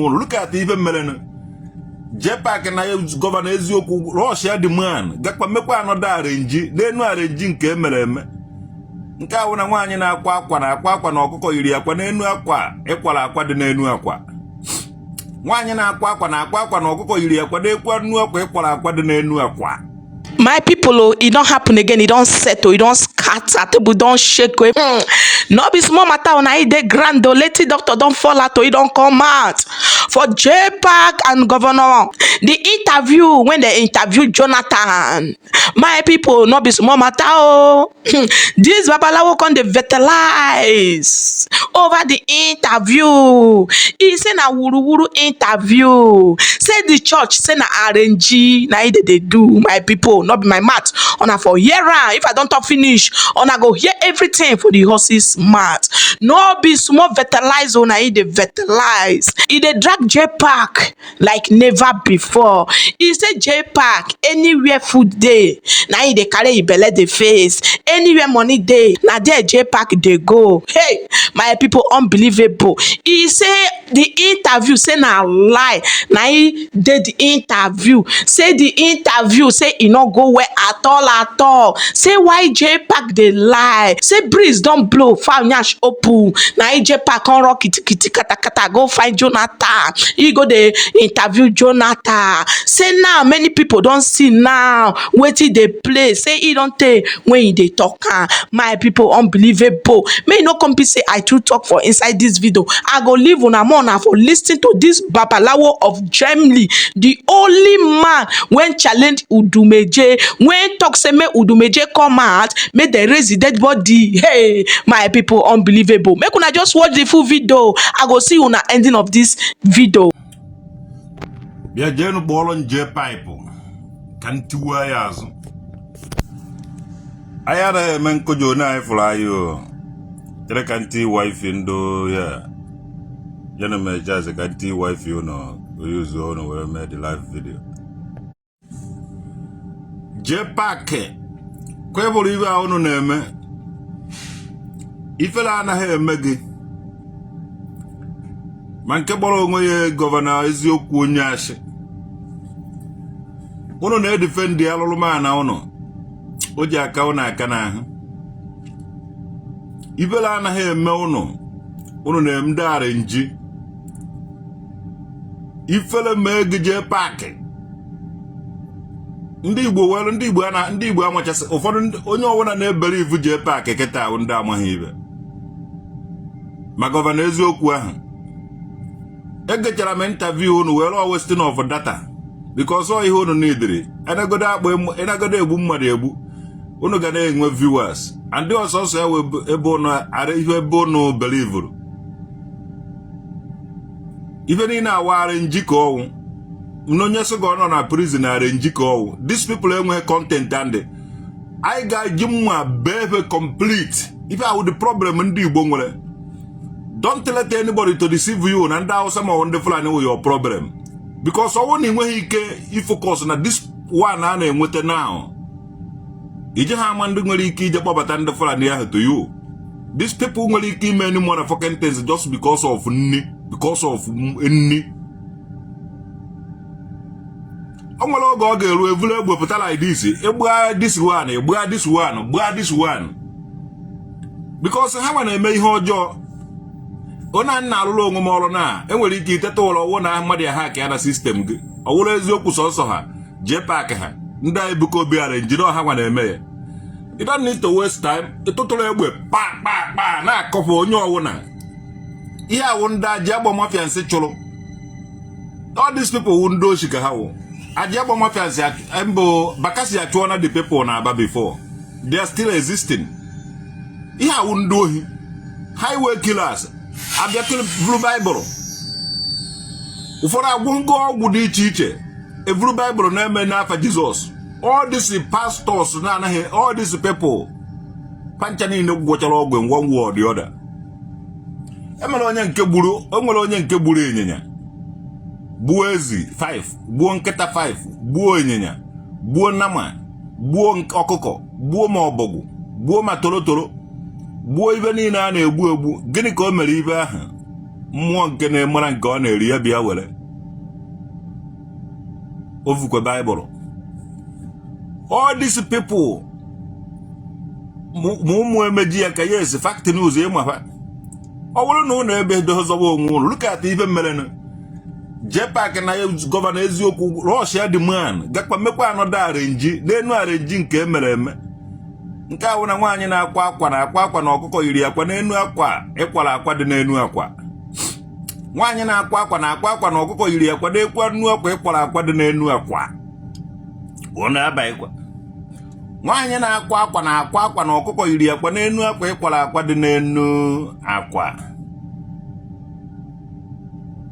Ụnụ look at ife merenụ. JPAC na Governor Eziokwu rush ya the man gakwa mekwa another arrange n'enu arrange nke emere eme. Nke ahụ na nwaanyị na-akwa akwa na-akwa akwa na ọkụkọ yiri akwa n'enu akwa ịkwara akwa dị n'enu akwa. Nwaanyị na-akwa akwa na-akwa akwa na ọkụkọ yiri akwa n'ekwu anu akwa ịkwara akwa dị n'enu akwa. My people oh, e don happen again. E don settle, e don scatter, table don shake oh. No be small matter o, na e dey ground o. Lady doctor don fall out o, e don come out for JPAC and governor. The interview when they interview Jonathan, my people, no be small matter o. This babalawo come dey fertilize over the interview. E say na wuruwuru interview, say the church, say na arrange na e dey do. My people, no be my mouth, una for hear am. If I don talk finish, una go hear everything for the horse's mouth. No be small fertilize o, na e dey fertilize. E dey drag JPAC like never before. E say JPAC, anywhere food dey, na e dey carry e belle dey face. Anywhere money dey, na there JPAC dey go. Hey, my people, unbelievable. E say the interview, say na lie na e dey the interview. Say the interview, say e no go well at all at all. Say why JPAC dey lie? Say breeze don blow, fowl nyash open, na e JPAC come run kitikiti katakata go find Jonathan. E go dey interview Jonathan. Say now many people don see now wetin dey play. Say e don tey when e dey talk am. My people, unbelievable. Make e no come be say I too talk for inside this video. I go leave una more una for listen to this babalawo of Germany, the only man when challenge Odumeje, when talk say make Odumeje come out, make dem raise the dead body. Hey, my people, unbelievable. Make una just watch the full video. I go see una ending of this video. Bịa jeenu kpọrọ nje paịpụ ka m tiwaa ya azụ. Anyị anaghị eme nkụja onye anyị fụrụ anyị o chere ka ntị wifi ndụ ya jena m eje ka ntị wifi ụnụ oyuzuo ụnụ were mee the live video. JPAC kwebụrụ ibe a ụnụ na-eme, ifele anaghị eme gị. Ma nke kpọrọ onwe ya Governor Eziokwu, onye ashị, ụnụ na-edefend alụlụmana ụnụ o ji aka ụnụ aka n'ahụ. Ifele anaghị eme ụnụ. Ụnụ na-eme ndị arrange. Ifele mee gị, JPAC. Ndị Igbo were ndị Igbo ana ndị Igbo amachasị ụfọdụ onye ọbụla na-ebere ivu JPAC kịta ahụ, ndị amaghị ibe. Ma Governor Eziokwu ahụ, egechara m interview unu were wasting of data, because ọ ihe unu nidiri enagodo akpọ enagodo egbu mmadụ egbu, unu ga na-enwe viewers and ndị ọsọsọ ya wee ebe unu ara ihe ebe unu belivuru ife niile awagharị njikọ ọnwụ na onye sị gị ọ nọ na prison arrange ka ọwụ. These people enweghị content and anyị ga-eji mma bee efe complete. Ife ahụ the problem ndị Igbo nwere. Don't let anybody to deceive you na ndị Hausa ma ọ bụ ndị Fulani wụ your problem, because ọwụ na ị nweghị ike ifocus na this one a na-enweta now, ije ha ama ndị nwere ike ije kpọbata ndị Fulani ahụ to you. These people nwere ike ime any motherfucking things just because of nni, because of nni. O nwere oge ọ ga-eru evulu egbe pụta like this, ịgbaa this one, ịgbaa this one, gbaa this one, because ha nwa na-eme ihe ọjọọ. Onye a na-alụrụ onwe m ọrụ na enwere ike iteta ụlọ ọwụ na mmadụ ya ha ka ya na system gị. Ọ wụrụ eziokwu, sọsọ ha JPAC ha ndị a Ebuka Obi arrange ha nwa na-eme ya. You don't need to waste time. Ịtụtụrụ egbe pa pa pa na-akọpụ onye ọwụna. Ihe awụ ndị aji agba mafia nsị chụrụ. All these people wụ ndị oshi ka ha wụ. Aji agba mafia nsị mbụ Bakassi achụọna the people na Aba before. They are still existing. Ihe awụ ndị ohi, highway killers, abịa buru Baịbụl. Ụfọdụ agwụ ngo ọgwụ dị iche iche, evuru Baịbụl na-eme n'afa Jizọs. All these pastors na-anaghị, all these people pancha niile gwọchara ọgwụ in one way or the other. Emere onye nke gburu, o nwere onye nke gburu ịnyịnya, gbuo ezi 5, gbuo nkịta 5, gbuo ịnyịnya, gbuo nnama, gbuo ọkụkọ, gbuo ma ọbọgwụ, gbuo ma torotoro, gbuo ibe niile a na-egbu egbu. Gịnị ka o mere ibe ahụ? Mmụọ nke na-emara nke ọ na-eri ya bịa were ovukwe Baịbụl. All these people, ma ụmụ emeji ya ka yes, fact news ịma ha. Ọ bụrụ na ụnụ ebe dozọwa onwe ụnụ, look at ife merenụ. JPAC na Governor Eziokwu rush ya the man gakwa mekwa another arrange n'enu arrange nke emere eme. Nke ahụ na nwaanyị na-akwa akwa na-akwa akwa na ọkụkọ yiri akwa n'enu akwa ịkwara akwa dị n'enu akwa. Nwaanyị na-akwa akwa na-akwa akwa na ọkụkọ yiri akwa n'ekwu anu akwa ịkwara akwa dị n'enu akwa. Ọ na-abaghịkwa. Nwaanyị na-akwa akwa na-akwa akwa na ọkụkọ yiri akwa n'enu akwa ịkwara akwa dị n'enu akwa.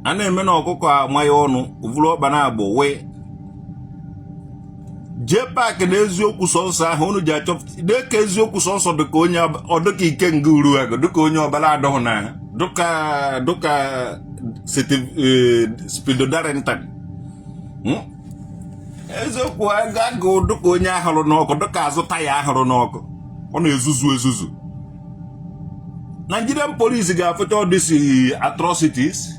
A na-eme na ọkụkọ ama ya ọnụ ovuru ọkpa na-agbụ wee JPAC na Eziokwu sọnsọ ahụ unu ji achọpụta dịka Eziokwu sọnsọ dịka onye ọ dịka Ikenga Uruagụ, dịka onye ọbara adọghị na dịka Speedo Darlington. Eziokwu agụ dịka onye ahụrụ n'ọkụ, dịka azụ taya ahụrụ n'ọkụ, ọ na-ezuzu ezuzu. Nigerian police ga-afụcha all these atrocities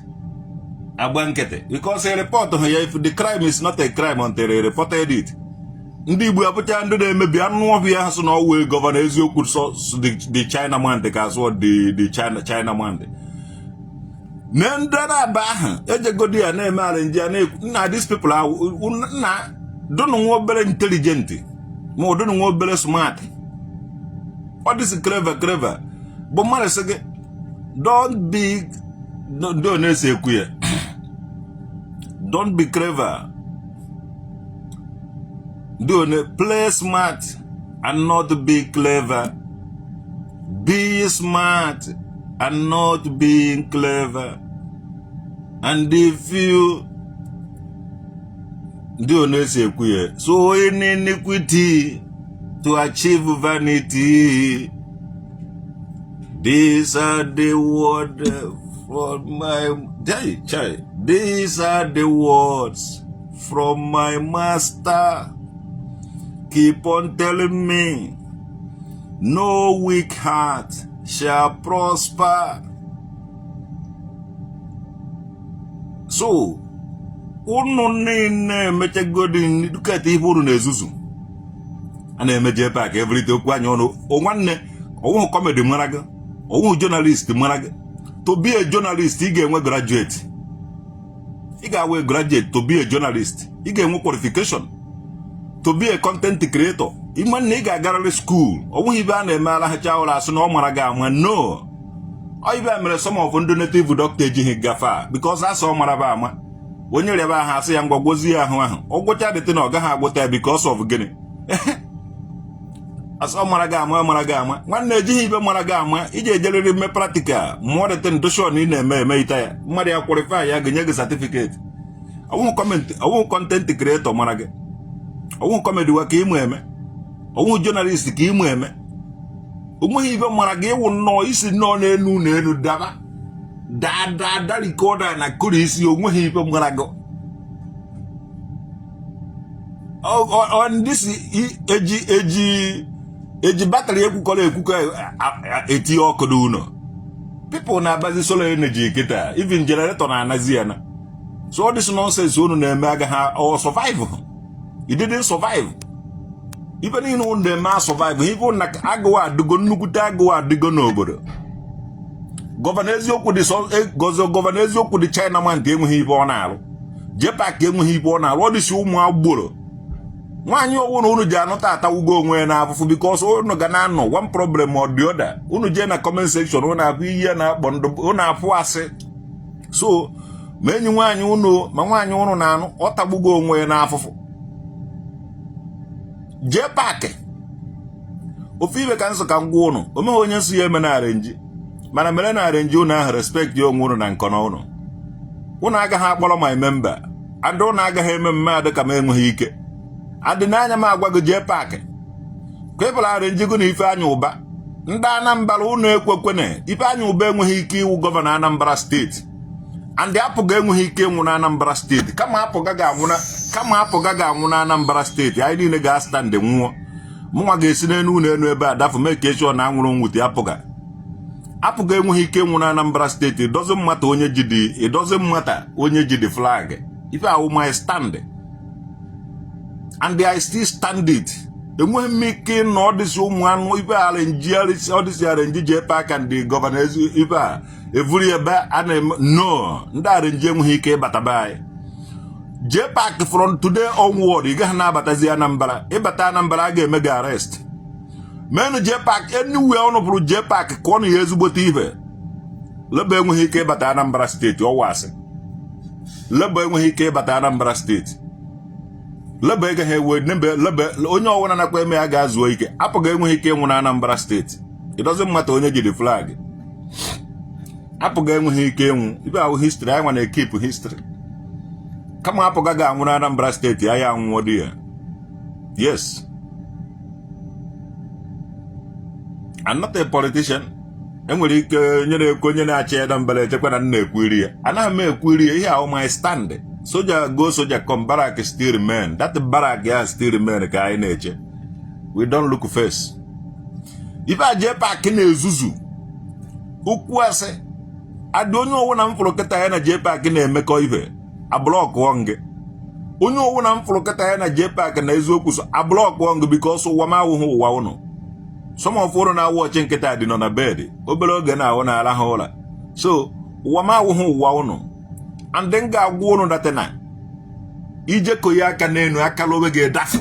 agba nkịtị because a report ha ya. If the crime is not a crime until they reported it. Ndị Igbo abụcha ndị na-emebi anụ ọhịa ha sị na ọwụ Governor Eziokwu sọ the China man dị ka asụ the China man dị na ndị na-aba ahụ ejegodi ya na-eme arrange ya na-ekwu nna these people ahụ nna dụnụ nwa obere intelligent ma ọ dụnụ nwa obere smart. Ọ dịsị clever clever bụ mmadụ sị gị don't be ndị ọ na-ese ekwu ya, don't be clever, ndị one play smart and not be clever, be smart and not being clever. And if you ndị ọ na-ese ekwu ya, so in iniquity to achieve vanity. These are the words from my Chai, chai. These are the words from my master. Keep on telling me, no weak heart shall prosper. So, unu niile emechagodi dukata ihe unu na-ezuzu a na-eme JPAC everyday okwu anya ọnụ. O nwanne, ọwụhụ comedy mara gị, ọwụhụ journalist mara gị. To be a journalist, ị ga-enwe graduate, ị ga-awe graduate. To be a journalist, ị ga-enwe qualification. To be a content creator, ịma na ị ga-agarịrị school. Ọ bụghị ibe a na-eme alaghacha ụlọ asị na ọ mara gị ama. No, ọ ibe a mere some of ndị native doctor ejighị gafe a because asị ọ mara ba ama. Onye rịaba ahụ asị ya ngwa gwozie ahụ ahụ, ọ gwụcha dịtị na ọ gaghị agwụta ya because of gịnị? Asị ọ mara gị ama, ọ mara gị ama. Nwanne, ejighị ibe mara gị ama. Iji ejerịrị mme practical mụọ dịtị ndoshon ị na-eme eme ite ya mmadụ ya qualify ya ga-enye gị certificate. Ọwụhụ content creator mara gị, ọwụhụ comedy wa ka ịmụ eme, ọwụhụ journalist ka ịmụ eme. Onweghị ibe mara gị ịwụ nnọọ isi nnọọ n'elu n'elu daba daa daa darikoda na kụrụ isi. Onweghị ibe mara gị. Ndị si eji battery ekwukọrọ ekwukọ etinye ọkụ n'ụlọ. People na-abazi solar energy kịta, even generator na-anazi ya na. So all this nonsense unu na-eme agaghị ọ survive. You didn't survive. Ife niile unu na-eme a survive. Ife na agụụ adịgo, nnukwute agụụ adịgo n'obodo. Governor Eziokwu dị gozo Governor Eziokwu dị China man enweghị ife ọ na-arụ. JPAC enweghị ife ọ na-arụ. Ọ dịsi ụmụ agboro nwaanyị owu na unu ji anụta atawugo onwe ya n'afụfụ because unu ga na-anọ one problem or the other. Unu jee na comment section, unu afụ ihe na-akpọ ndụ, unu afụ asị. So ma enyi nwaanyị unu ma nwaanyị unu na-anụ, ọ tagbugo onwe ya n'afụfụ. JPAC, ofu ibe ka nsọ ka m gwa unu, omeghị onye nsọ ya eme na arrange, mana mere na arrange unu ahụ, respect ya onwe unu na nkọnọ unu. Unu agaghị akpọrọ my member ada, unu agaghị eme mmadụ ka m enweghị ike adị n'anya m agwa gị. JPAC ka ị bụla arrange gụ na Ifeanyị Ụba. Ndị Anambra, unu ekwekwene. Ifeanyị Ụba enweghị ike iwu governor Anambra State and APGA enweghị ike ịnwụ na Anambra State. Kama APGA ga-anwụ na, kama APGA ga-anwụ na Anambra State, anyị niile ga-astand nwụọ. Mụnwa ga-esi n'elu ụlọ elu ebe a dafụ mee ka echọ na anwụrụ nwute APGA. APGA enweghị ike ịnwụ na Anambra steeti. It doesn't matter onye ji the, it doesn't matter onye ji the flag. Ife ahụ my stand and I still stand it. Enweghị m ike ịnọ ọdịsị ụmụ anụ ife arrange, ọdịsị arrange JPAC and the governor ife a evuri ebe a na-eme. No, ndị arrange enweghị ike ịbata be anyị. JPAC, from today onward, ị gaghị na-abatazi Anambra. Ịbata Anambra, a ga-eme gị arrest. Menụ JPAC anywhere ọnụ bụrụ JPAC ka ọ na ya ezigbote ife. Labour enweghị ike ịbata Anambra steeti. Ọwa asị. Labour enweghị ike ịbata Anambra steeti. Labour agaghị ewe Labour. Onye ọwụna nakwa eme ya ga-azụo ike. APGA enweghị ike ịnwụ na Anambra steeti. It doesn't matter onye ji the flag. APGA enweghị ike ịnwụ. Ibe ahụ history anyị nwa na-ekeep history. Kama APGA ga-anwụ na Anambra steeti, anyị anwụọ dị ya. Yes, I'm not a politician. Enwere ike onye na-ekwu, onye na-achị Anambra echekwa na m na-ekwu iri ya. Anaghị m ekwu iri ya. Ihe ahụ my stand. Soldier go, soldier come, barrack still remain. That barrack ya still remain ka anyị na-eche. We don't look face. Ife a JPAC na-ezuzu okwu asị adị. Onye ọwụna m fụrụ kịta ya na JPAC na-emekọ ife, ablockụọ ngị. Onye ọwụna m fụrụ kịta ya na JPAC na eziokwu so, ablockụọ ngị, because ụwa m awụghị ụwa ụnụ. Some of ụnụ na-awụ ọchị nkịta dị nọ na bed obere oge na-ahụ na-arahụ ha ụra. So ụwa m awụghị ụwa ụnụ. And m ga-agwa ụnụ that na ije konye aka n'elu, aka lowe ga-edafu.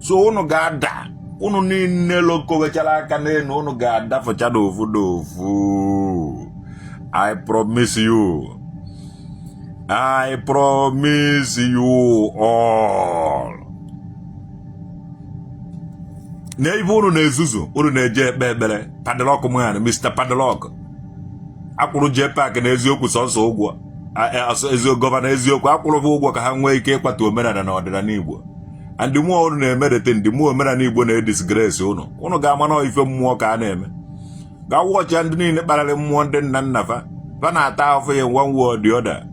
So ụnụ ga-ada. Ụnụ niile lokowechara aka n'elu, ụnụ ga-adafụcha n'ofu n'ofu. I promise you, I promise you all. Na ibe unu na-ezuzu, unu na-eje ekpe ekpere. Padlock man, Mr. Padlock, akwụrụ JPAC na eziokwu sọnsọ ụgwọ. Governor eziokwu akwụrụ ha ụgwọ ka ha nwee ike ịkwatu omenala na ọdịnala Igbo. And mmụọ unu na-emerete ndị mmụọ omenala Igbo na-edisgrace unu. Unu ga-ama na ife mmụọ ka a na-eme. Ga wọchịa ndị niile kparịrị mmụọ ndị nna nna fa, fa na-ata ahụfụ ya one way or the other.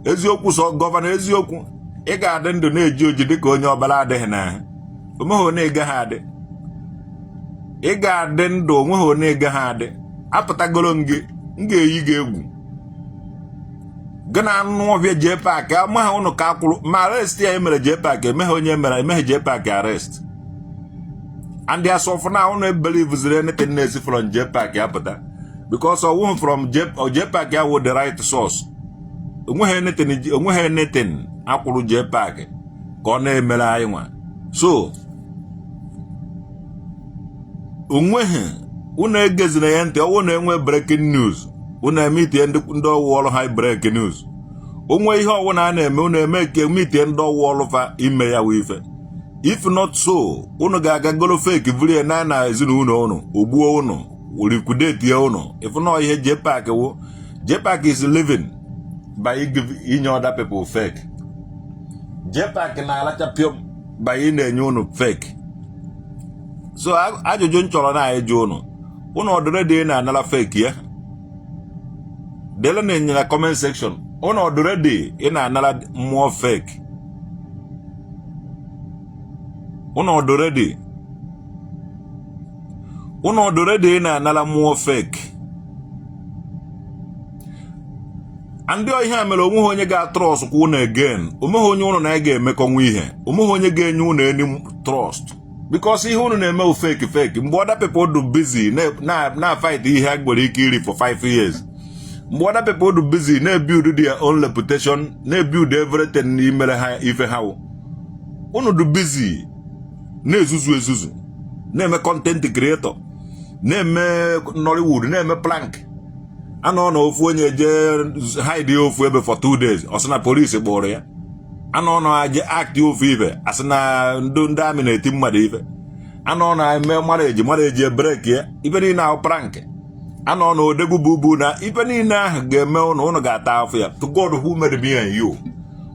Eziokwu sọ, governor eziokwu, ị ga-adị ndụ na-eji oji dịka onye ọbara adịghị n'ahụ. Onweghị onye ị gaghị adị. Ị ga-adị ndụ, onweghị onye ị gaghị adị. Apụtagoro m gị, m ga-eyi gị egwu. Gị na anụ ọhịa JPAC amaghị ụnụ ka akwụrụ ma arrest ya emere JPAC. Emeghe onye mere emeghe JPAC arrest. And as of now, ụnụ ebelieve anything na-esi from JPAC apụta, because ọwụghị from JPAC ya wụ the right source. Onweghị anything, onweghị anything akwụrụ JPAC ka ọ na-emere anyị nwa. So onweghị, unu egezina ya ntị. Ọwụ na-enwe breaking news, unu eme itie ndị ọwụ ọrụ ha break news. Onwe ihe ọwụ na a na-eme, unu eme ka emitie ndị ọwụ ọrụ fa ime ya wụ ife. If not so, unu ga-aga golo fake vurie na na ezinụlọ unu, ogbuo unu, liquidate unu. If not, ihe JPAC wụ, JPAC is living by give inye other people fake. JPAC na-alacha piom by ị na-enye unu fake. So ajụjụ m chọrọ na ịjụ unu, unu ọdụredi na-anara fake ya? Dele na enye na comment section. Unu ọdụredi ị na-anara mmụọ fake? Unu ọdụredi, unu ọdụredi ị na-anara mmụọ fake? Ndị ihe a mere, onweghị onye ga-atrust kwa unu again. Onweghị onye unu na ya ga-emekọnwa ihe. Onweghị onye ga-enye unu any trust, because ihe unu na-eme fake fake. Mgbe other people dị busy na fight ihe ha nwere ike iri for 5 years, mgbe other people dị busy na-ebuild their own reputation, na-ebuild everything n'imere ha ife ha wụ, unu dị busy na-ezuzu ezuzu, na-eme content creator, na-eme Nollywood, na-eme prank. Anọ na ofu onye jee hide ofu ebe for 2 days, ọ sị na polisi kpụrụ ya. Anọ na aje act ofu ife, asị na ndị army na-eti mmadụ ife. Anọ na eme marriage, marriage break ya. Ife niile ahụ prank. Anọ na odegwu bubu na ife niile ahụ ga-eme ụnụ, ụnụ ga-ata afọ ya. To God who made me and you,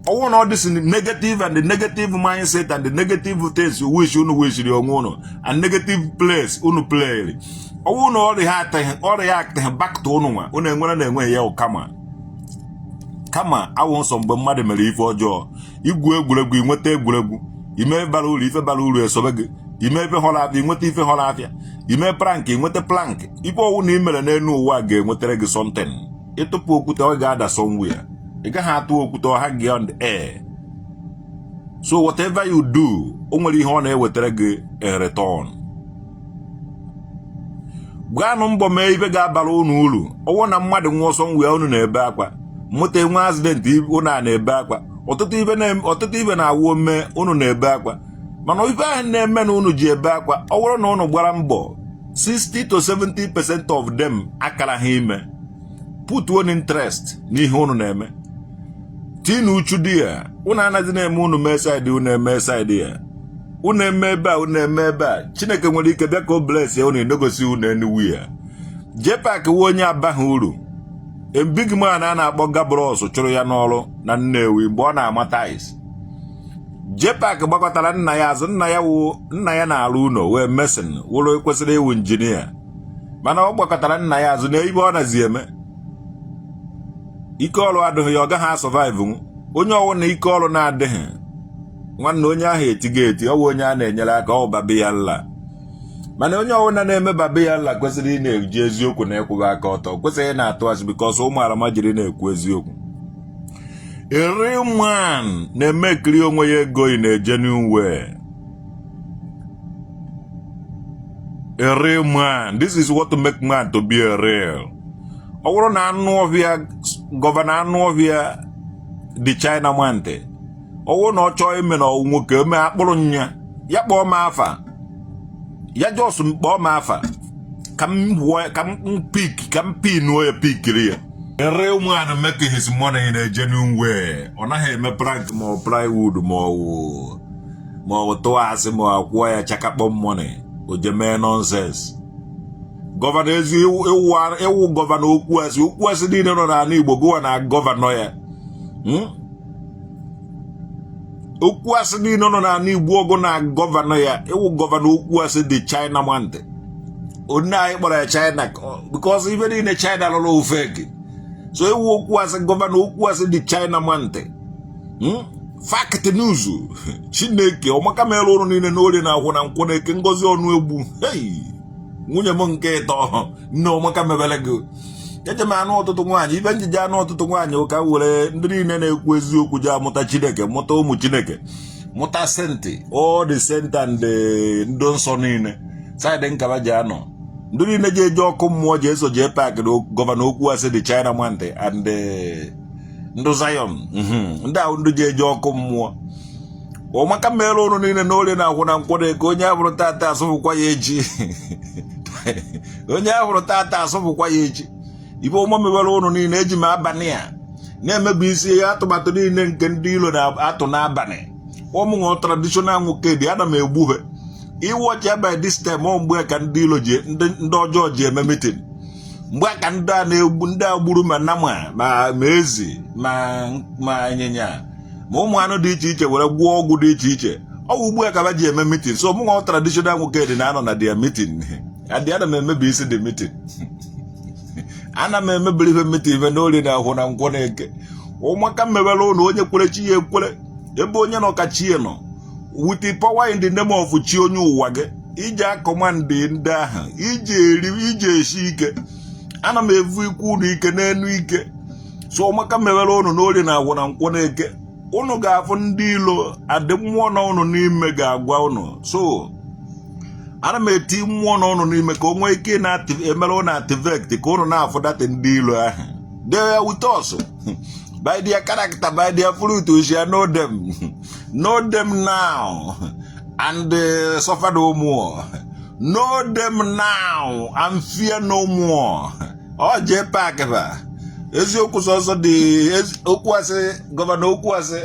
ọnwụ na ọ dịsị negative and the negative mindset and the negative things you wish unu wishiri onwe unu and negative place unu playri, ọnwụ na ọrịa ha atịghị, ọrịa ya atịghị back to unu nwa unu enwere na enweghị ya. Kama kama awụ nsọ mgbe mmadụ mere ife ọjọọ, igwu egwuregwu inweta egwuregwu ime bara uru, ife bara uru esobe gị. Ime ife họrọ afịa, inweta ife họrọ afịa. Ime prank, inweta plank. Ife ọwụ na ị mere n'elu ụwa ga-enwetara gị something. Ịtụpụ okwute, ọ ga-ada somewhere. Ị gaghị atụ okwute ọha gị on the air. So whatever you do, o nwere ihe ọ na-ewetara gị in return. Gbaanụ mbọ mee ife ga-abara unu uru. Ọwụ na mmadụ nwụọ somewhere, unu na-ebe akwa. Moto enwe accident, unu a na-ebe akwa. Ọtụtụ ife na-awụ ome, unu na-ebe akwa. Mana ife ahụ na-eme na unu ji ebe akwa, ọ bụrụ na unu gbara mbọ, 60 to 70% of them akara ha ime. Put one interest n'ihe unu na-eme, tinu uchu di ya. Unu anaghị na-eme, unu mee side, unu eme side ya, unu eme ebe a, unu eme ebe a. Chineke nwere ike bịa ka o bless ya unu, enegosi unu anywhere. JPAC wụ onye abaghị uru. Big man a na-akpọ Gabros chụrụ ya n'ọrụ na Nnewi mgbe ọ na-ama tiles. JPAC gbakọtara nna ya azụ. Nna ya wụ, nna ya na-arụ ụlọ wee mason, wụrụ kwesịrị ịwụ engineer, mana ọ gbakọtara nna ya azụ na ibe ọ nazi eme. Ike ọrụ adịghị ya, ọ gaghị asurvive. Onye ọwụ na ike ọrụ na-adịghị, nwanne, onye ahụ etigo eti. Ọ bụ onye a na-enyere aka, ọ babe ya nla. Mana onye ọbụla na-eme babe ya nla kwesịrị ị na-eji eziokwu na ịkwụba aka ọtọ, kwesịrị ị na-atụ asị, because ụmụ arama jiri na-ekwu eziokwu. A real man na-eme ekiri onwe ya ego in a genuine way. A real man, this is what to make man to be a real. Ọ bụrụ na anụ ọhịa, governor anụ ọhịa dị China nwantị, ọ bụrụ na ọ chọọ ime na ọwụ nwoke eme akpụrụ nya ya, kpọọ m afa ya, just kpọọ m afa ka m hụọ, ka m pick, ka m pinuo ya, pikiri ya. A real man make his money in a genuine way. Ọ naghị eme prank ma ọ plywood ma ọ bụ tụọ asị ma ọ kwụọ ya chakakpọ money, o je mee nonsense. Governor ezi ịwụ governor okwu asị, okwu asị niile nọ n'ala Igbo, gụwa na governor ya. Okwu asị niile nọ n'ala Igbo, ọgụ na governor ya. Ịwụ governor okwu asị dị China nwantị. Onye anyị kpọrọ ya China because ife niile China lụrụ fake. So ịwụ okwu asị, governor okwu asị dị China nwantị. Fact news. Chineke ọmaka mere ụrụ niile n'orie na-akwụ na nkwụ na-eke ngozi ọnụ egbu. Hey! Nwunye m nke ịtọ, nne ọmaka mebere gị. Eje m anụ ọtụtụ nwaanyị. Ibe njije anụ ọtụtụ nwaanyị ụka were ndị niile na-ekwu eziokwu ji amụta Chineke, mụta ụmụ Chineke, mụta saint, all the saint and the ndị nsọ niile. Side nkaba ji anọ, ndị niile ji eje ọkụ mmụọ ji eso JPAC na governor okwu asị dị China nwantị and ndụ Zion, ndị ahụ ndị ji eje ọkụ mmụọ. Ọmaka mere ụnụ niile n'orie na-akwụ na nkwụ ka onye ahụrụ tata asụpụkwa ya echi. Onye ahụrụ tata asụpụkwa ya echi. Ife ọma mewere ụnụ niile. Eji m abalị a na-emebi isi ya atụmatụ niile nke ndị ilo na-atụ n'abalị. Ụmụ traditional nwoke dị, ana m egbughe iwọchi by this time. Ọ mgbe ka ndị ilo ji, ndị ọjọọ ji eme meeting, mgbe ka ndị a na-egbu, ndị a gburu ma nama ma ezi ma ịnyịnya ma ụmụ anụ dị iche iche were gwụọ ọgwụ dị iche iche. Ọ bụ ugbu a ka ha ji eme meeting. So mụ nwa traditional nwoke dị na-anọ na their meeting adị. Ana m emebi isi the meeting, ana m emebiri ife meeting, ife n'ori na ahụ na nkwọ na-eke. Ụmụaka mewere ụlọ, onye kwere chi ya ekwere. Ebe onye nọ ka chi ya nọ. With the power in the name of chi onye ụwa gị iji acommand ndị ahụ iji eri iji esi ike. Ana m evu ikwu unu ike n'enu ike. So ụmụaka mewere ụnụ n'ori na agwụ na nkwọ na-eke. Unu ga-afụ ndị ilo adị mmụọ nọ unu n'ime ga-agwa unu. So ana m eti mmụọ nọ unu n'ime ka o nwee ike na-emere unu activate, ka unu na-afụ data ndị ilo ahụ. They are with us. By their character, by their fruit we shall know them. Know them now and suffer no more. Know them now and fear no more. Ọ JPAC ba eziokwu sọsọ dị okwu asị, governor okwu asị.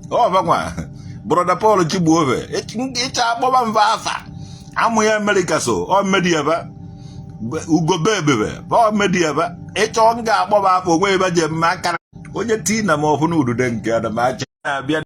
Ọ banwa brother Paul Chigbuobe ịcha akpọba mfa afa amụ ya Amerịka. So ọ media ba ugobe ebebe ọ media ba ịchọ m ga-akpọba afọ onwe ebe ji eme akara onye tii na ma ọhụ na udude nke ana m acha na-abịa.